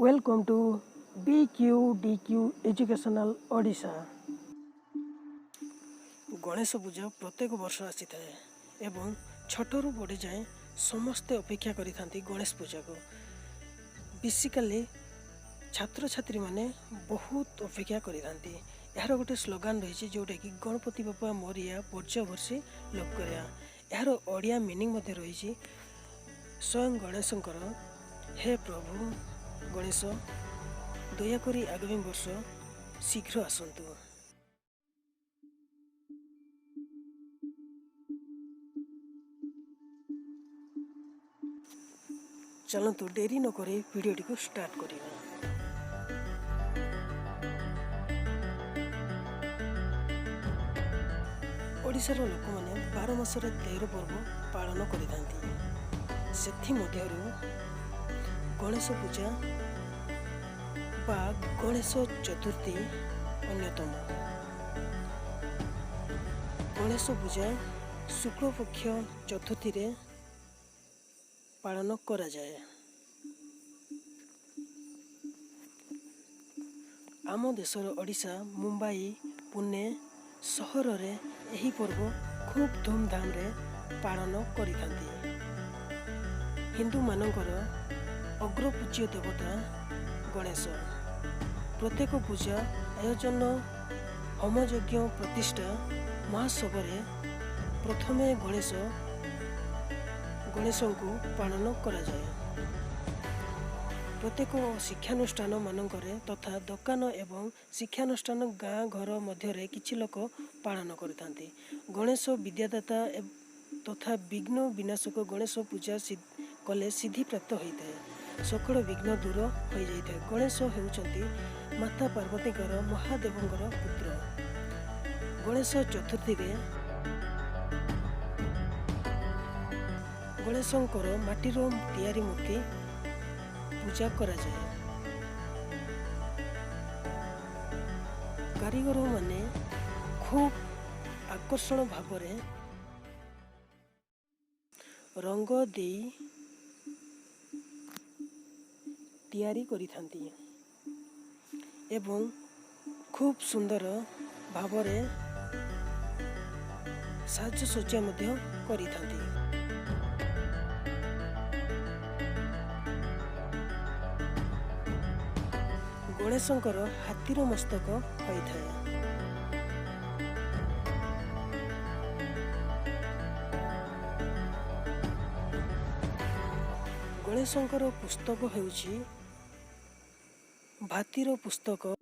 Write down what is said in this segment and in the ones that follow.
Welcome to BQDQ Educational Odisha. Ganesh Puja ପ୍ରତ୍ୟେକ ବର୍ଷ ଆସିଥାଏ ଏବଂ ଛୋଟରୁ ବଡ଼ ଯାଏଁ ସମସ୍ତେ ଅପେକ୍ଷା କରିଥାନ୍ତି ଗଣେଶ ପୂଜାକୁ। ବେସିକାଲି ଛାତ୍ରଛାତ୍ରୀମାନେ ବହୁତ ଅପେକ୍ଷା କରିଥାନ୍ତି। ଏହାର ଗୋଟେ ସ୍ଲୋଗାନ ରହିଛି, ଯେଉଁଟାକି "ଗଣପତି ବାପା ମୋରିଆ, ବର୍ଷ ଲଭକରିଆ"। ଏହାର ଓଡ଼ିଆ ମିନିଂ ମଧ୍ୟ ରହିଛି ସ୍ୱୟଂ ଗଣେଶଙ୍କର, "ହେ ପ୍ରଭୁ ଗଣେଶ, ଦୟାକରି ଆଗାମୀ ବର୍ଷ ଶୀଘ୍ର ଆସନ୍ତୁ"। ଚାଲନ୍ତୁ, ଡେରି ନକରି ଭିଡ଼ିଓଟିକୁ ଷ୍ଟାର୍ଟ କରିବା। ଓଡ଼ିଶାର ଲୋକମାନେ 12 ମାସରେ 13 ପର୍ବ ପାଳନ କରିଥାନ୍ତି। ସେଥିମଧ୍ୟରୁ ଗଣେଶ ପୂଜା ବା ଗଣେଶ ଚତୁର୍ଥୀ ଅନ୍ୟତମ। ଗଣେଶ ପୂଜା ଶୁକ୍ଳପକ୍ଷ ଚତୁର୍ଥୀରେ ପାଳନ କରାଯାଏ। ଆମ ଦେଶର ଓଡ଼ିଶା, ମୁମ୍ବାଇ, ପୁନେ ସହରରେ ଏହି ପର୍ବ ଖୁବ୍ ଧୁମଧାମରେ ପାଳନ କରିଥାନ୍ତି। ହିନ୍ଦୁମାନଙ୍କର ଅଗ୍ରପୂଜ୍ୟ ଦେବତା ଗଣେଶ। ପ୍ରତ୍ୟେକ ପୂଜା ଆୟୋଜନ, ହୋମଯଜ୍ଞ, ପ୍ରତିଷ୍ଠା ମହୋତ୍ସବରେ ପ୍ରଥମେ ଗଣେଶଙ୍କୁ ପାଳନ କରାଯାଏ। ପ୍ରତ୍ୟେକ ଶିକ୍ଷାନୁଷ୍ଠାନ ମାନଙ୍କରେ ତଥା ଦୋକାନ ଏବଂ ଶିକ୍ଷାନୁଷ୍ଠାନ, ଗାଁ ଘର ମଧ୍ୟରେ କିଛି ଲୋକ ପାଳନ କରିଥାନ୍ତି। ଗଣେଶ ବିଦ୍ୟାଦାତା ତଥା ବିଘ୍ନ ବିନାଶକ। ଗଣେଶ ପୂଜା କଲେ ସିଦ୍ଧି ପ୍ରାପ୍ତ ହୋଇଥାଏ, ସକଳ ବିଘ୍ନ ଦୂର ହୋଇଯାଇଥାଏ। ଗଣେଶ ହେଉଛନ୍ତି ମାତା ପାର୍ବତୀଙ୍କର, ମହାଦେବଙ୍କର ପୁତ୍ର। ଗଣେଶ ଚତୁର୍ଥୀରେ ଗଣେଶଙ୍କର ମାଟିର ତିଆରି ମୂର୍ତ୍ତି ପୂଜା କରାଯାଏ। କାରିଗରମାନେ ଖୁବ୍ ଆକର୍ଷଣ ଭାବରେ ରଙ୍ଗ ଦେଇ ତିଆରି କରିଥାନ୍ତି ଏବଂ ଖୁବ୍ ସୁନ୍ଦର ଭାବରେ ସାଜସଜ୍ଜା ମଧ୍ୟ କରିଥାନ୍ତି। ଗଣେଶଙ୍କର ହାତୀର ମସ୍ତକ ହୋଇଥାଏ। ଗଣେଶଙ୍କର ପୁସ୍ତକ ହେଉଛି ଭାତିର ପୁସ୍ତକ।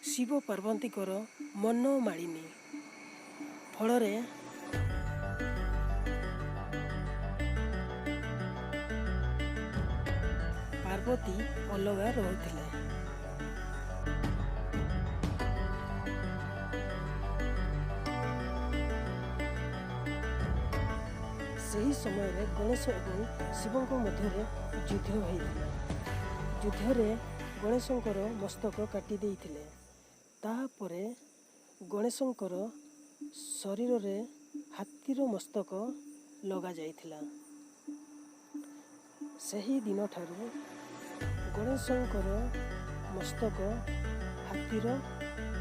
ଶିବ ପାର୍ବତୀଙ୍କର ମନୋମାଳିନ୍ୟ ଫଳରେ ପାର୍ବତୀ ଅଲଗା ରହୁଥିଲେ। ସେହି ସମୟରେ ଗଣେଶ ଏବଂ ଶିବଙ୍କ ମଧ୍ୟରେ ଯୁଦ୍ଧ ହୋଇଥିଲା। ଯୁଦ୍ଧରେ ଗଣେଶଙ୍କର ମସ୍ତକ କାଟି ଦେଇଥିଲେ। ତାପରେ ଗଣେଶଙ୍କର ଶରୀରରେ ହାତୀର ମସ୍ତକ ଲଗାଯାଇଥିଲା। ସେହି ଦିନଠାରୁ ଗଣେଶଙ୍କର ମସ୍ତକ ହାତୀର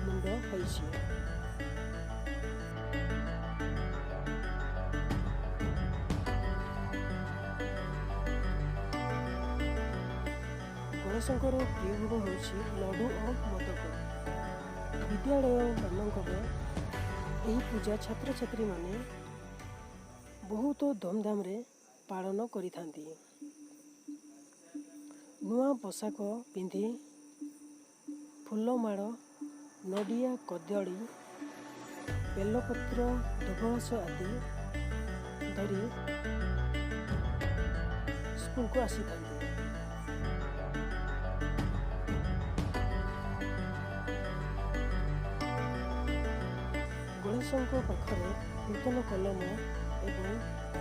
ମୁଣ୍ଡ ହୋଇଛି। ଗଣେଶଙ୍କର ପ୍ରିୟ ଭୋଗ ହେଉଛି ଲଡ଼ୁ ଓ ମୋଦକ। ବିଦ୍ୟାଳୟମାନଙ୍କରେ ଏହି ପୂଜା ଛାତ୍ରଛାତ୍ରୀମାନେ ବହୁତ ଧୁମଧାମରେ ପାଳନ କରିଥାନ୍ତି। ନୂଆ ପୋଷାକ ପିନ୍ଧି, ଫୁଲମାଳ, ନଡ଼ିଆ, କଦଳୀ, ବେଲପତ୍ର, ଦୁବଘାସ ଆଦି ଧରି ସ୍କୁଲକୁ ଆସିଥାନ୍ତି। ଗଣେଶଙ୍କ ପାଖରେ ନୂତନ କଲମ ଏବଂ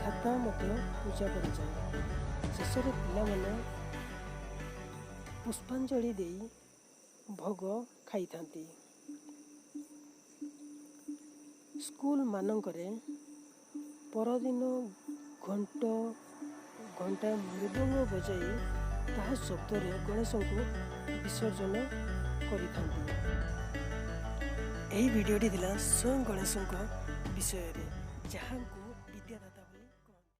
ଖାତା ମଧ୍ୟ ପୂଜା କରାଯାଏ। ଶେଷରେ ପିଲାମାନେ ପୁଷ୍ପାଞ୍ଜଳି ଦେଇ ଭୋଗ ଖାଇଥାନ୍ତି। ସ୍କୁଲମାନଙ୍କରେ ପରଦିନ ଘଣ୍ଟ, ଘଣ୍ଟା ମୃଦଙ୍ଗ ବଜାଇ ତାହା ଶବ୍ଦରେ ଗଣେଶଙ୍କୁ ବିସର୍ଜନ କରିଥାନ୍ତି। ଏହି ଭିଡ଼ିଓଟି ଥିଲା ସ୍ୱୟଂ ଗଣେଶଙ୍କ ବିଷୟରେ, ଯାହାଙ୍କୁ